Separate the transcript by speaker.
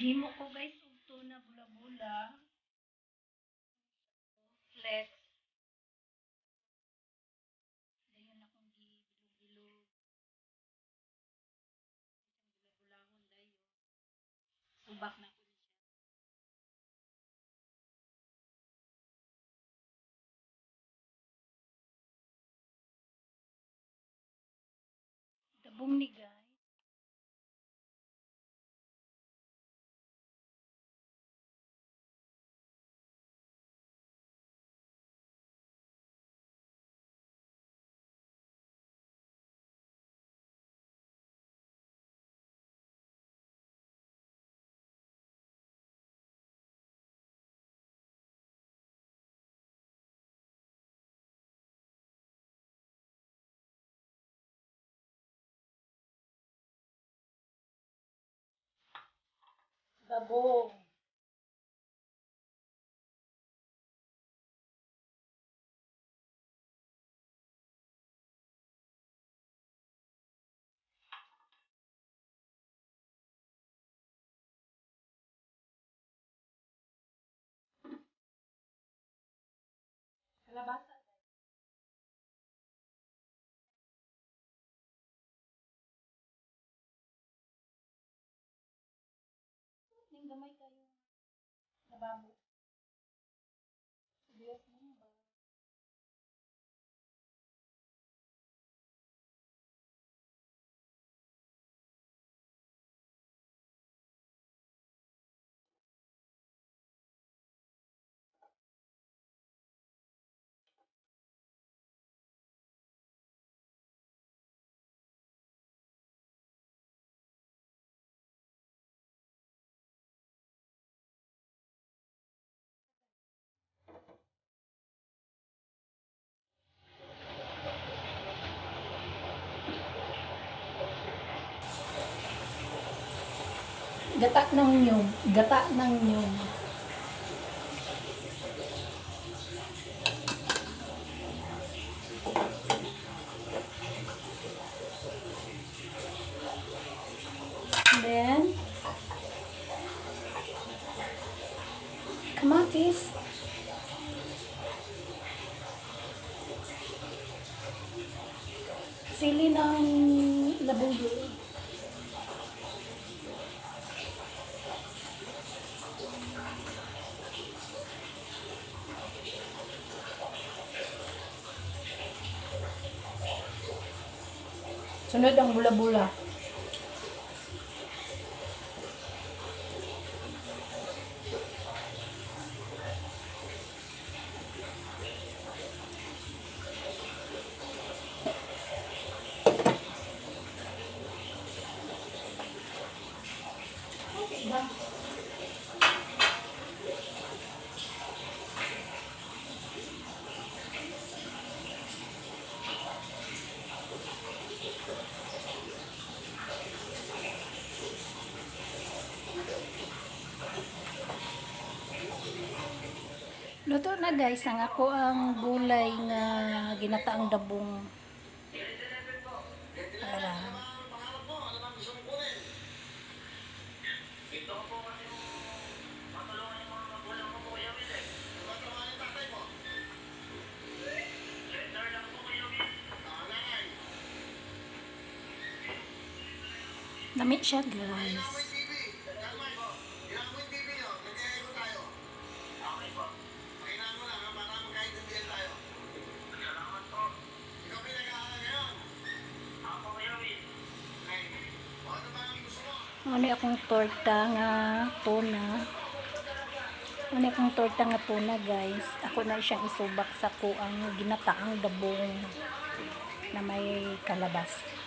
Speaker 1: Naghimo ko, guys, og tuna bula-bula. Flex. Dayon akong gibilog-bilog. Bula-bulahon dayon. Subak na ko siya. Dabong ni, guys. Dabong. Kalabasa. Ning gamay kayo. Lababo. Sibuyas mo ba? Gata ng nyog. Gata ng nyog. Then, kamatis. Sili ng labuyo. Sunod ang bula-bula. Okay ba? Luto na, guys, ang ako ang gulay nga ginataang dabong. Para
Speaker 2: Ito po kasi matulungan yung mga magulang ko, Kuya Will, eh. Renter lang po, Kuya Will.
Speaker 1: Lami siya, guys.
Speaker 2: Okay po. Salamat po. Ako, Kuya Will.
Speaker 1: Ano akong torta nga tuna. Ano akong torta nga tuna, guys. Ako na siyang isubak sa kuang ginataang dabong na may kalabasa.